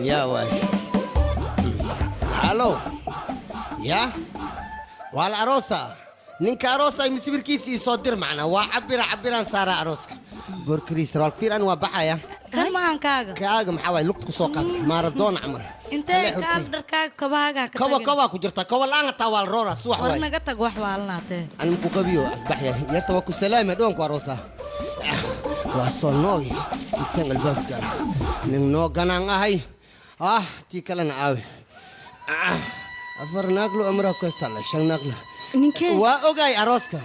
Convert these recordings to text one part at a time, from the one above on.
Yaa waay? Halo, ya waa la aroosa. Ninka aroosa misawirkiisa ii soo dir. Macnaa waa cabira, cabiraan saaraa arooska borkariis sarwaalka fiir. An waa baxaya. Kan maahan kaaga. Kaaga maxaa waay? Lugta ku soo qaata Maradona camal. Intee kaaga, dharkaaga, kabahaaga ka koba tagin. Kobaa ku jirta, koba la'aan hataa waa la rooraa subax. War waay. Naga tag, wax waalanaatee. An ku qabiyo asbaxya yarta, waa ku salaamay dhowanku aroosa, waa soo noogi intaan albaabka nin noo ganaan ahay. Ah, tii kalena aawe? Ah, afar naaglo amraa ku haystala, shan naaglo. Ninkee? Waa ogaay arooska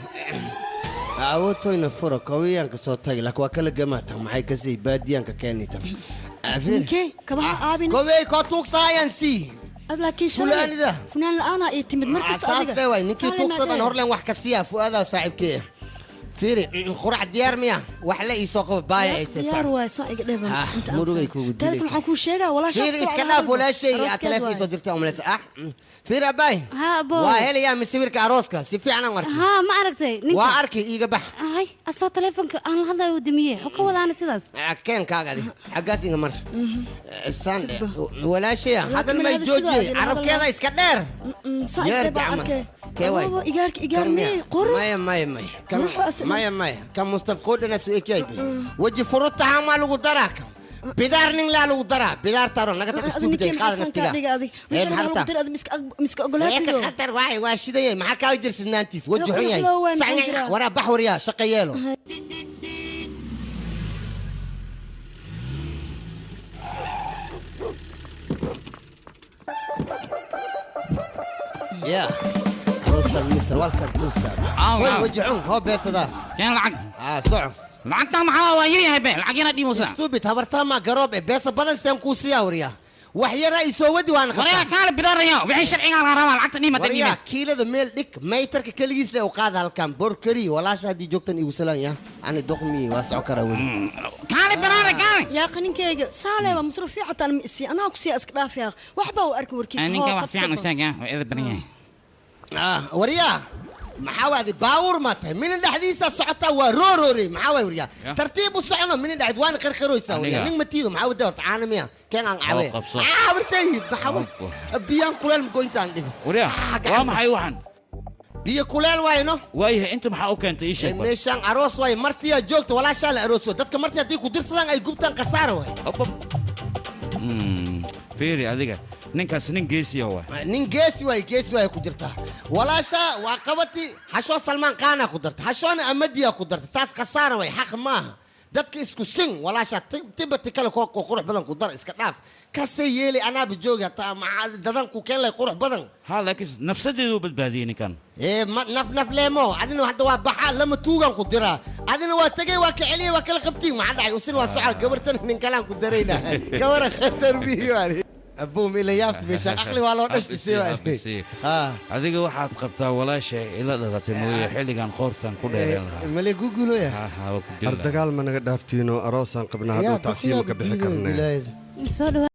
awoodtoyna furo kawiyaanka soo tagi, laakiin waa kala gamaatan. Maxay kasii baadiyaanka keenitan? Ninkee kabaha aabin? Kobey koo tuugsaayaan sii. Ad laakiin shalay Fulaanida. Funaan la'aanaa ii timid markas. Saas adiga le waay ninkii Saalay tuugsadan maadee. horleen wax ka siiya fu'aadaa saaxiibkee. Fiiri, qurac diyaar miya? Wax la iisoo qabo baaya ay Diyaar waay, saa iga dheban. Ah, murugay kugu dilay. Taada waxaan kuu sheegaa, walaashaa. Fiiri, iska dhaaf walaashay aad taleefon soo dirtay umaleys. Ah, fiiri abaay. Haa, abow. Waa helayaa misawirka arooska, si fiican aan arkay. Haa, ma aragtay ninka? Waa arkay, iiga bax. Hay, asoo taleefonka aan la hadlayo uu damiyey, xu ka wadaana sidaas? Ah, keenkaaga adi xaggaas iga mar. Sande walaashaya hadal may hadashidaa joojiyey. idin hadal. Carabkeeda iska dheer. Saa iga Yeer dhebaan gacma. arkay. Kee waay? Awowo, igaarka, igaar Kan miya? miyey qurux. Maya, maya, maya. Qurux waa asal. Maya, maya, kan Mustaf Qoodhana su ekyahay. Weji furutaha maa lagu daraa? Kan bidaar nin laa lagu daraa, bidaar taro naga tag. Adi Stupid. ninkee Qaada maxaa kaa naftiga. dhiga adig? Ee, wixii maxaa lagu rabtaa? diray adi miska ogolaatido. Ee, khatar waay, waa shidayay. Maxaa kaa jir sidnaantiis weji xun yahay? Qurux loo waay, maxaa Sax jiraa? Waraa bax, waryaa shaqa yeelo. Ya aroosaan misr walkan tuusaa. Aaw, way aaw. weji xun hoo beesadaa. Keen lacag. Aa, soco. Lacagta maxaa waa yaryahay be, lacag yana dhiimusa. Stupid, habartaa maa garoob eh, beesa badan seen kuu siiyaa? Waryaa, wax yaraa isoo wadi waana Waryaa, qabtaa. Kaale bidaaraya, wixii sharcigaa laga rabaa lacagta dhiima. Waryaa, dhiima. Kiilada meel dhig, maytarka keligiis le u qaada halkan borkari. Walaasha haddii joogtan igu salaan ya ani doqmi waa soco karaa weli. Kaale bidaara, kaale. Yaaqa ninkeyga saalee waa masruuf fiican taan ma isii, anaa ku siiya, iska dhaaf yaaq, waxba uu arki warkiisa. Ninka hoo wax fiican u qabsaba. sheeg ya, waa ida badan yahay. Ah, waryaa, maxaa waadi? Baawur ma tahay? Mina dhexdiisa socotaa waa rooroorey. Maxaa waay waryaa? Ya. Tartiib u socono, mina dhexd waana qarqaroysaa waryaa. Aniga. Nin matiido maxaa wada horta? Caana miya? Keen aan cabe. Oo, qabso. Ah, wartay, maxaa waay? Biyaan kuleel magoyntaan dhigo. Waryaa. Ah, gacanta. Waa maxay waxan? Biyo kuleel waayno. Waayahay, inta maxaa u keentay? Ii sheeg bal. Meeshaan aroos waay, martiyaa joogta, walaashaa la arooso. Dadka marti haddii ku dirsadaan ay gubtaan, khasaara waay. Op, op. Fiiri adiga, ninkaas nin geesiya waay. Nin geesi waay, geesi waay ku jirtaa. Walaasha waa qabati xashoo Salmaan Qaana ku darta, xashoona Amadiya ku darta, taas khasaara waay, xaq maaha. Dadka isku sin walaasha tibati kale koo qurux badan ku dar, iska dhaaf kasay yeeli. Anaaba joogi hataa maxaa dadan ku keen lay qurux badan. Ha, laakiin nafsadeedu u badbaadiyey ninkan. Ee, ma naf naf leemo. Adina hadda waa baxaa, lama tuugan ku diraa, adina waa tegay, waa ka celiyay, waa kala qabtiin. Maxaa dhacay? Usin waa socaa, gabartan nin kalaan ku darayna, gabara khatar biyo abuum ila yaabta meeshaan aqli waa loo dhashti si Habisi. Adiga waxaad qabtaa walaasha ila dhalatay mooye, xilligan qoortan ku dheereen lahaa. Male guguloya. Ha, ha, waa ku dili lahaa. Ardagaal ma naga dhaaftiino, aroosaan qabnaa, hadduu tacsiimo ka bixi karnee. Soo dhawaad.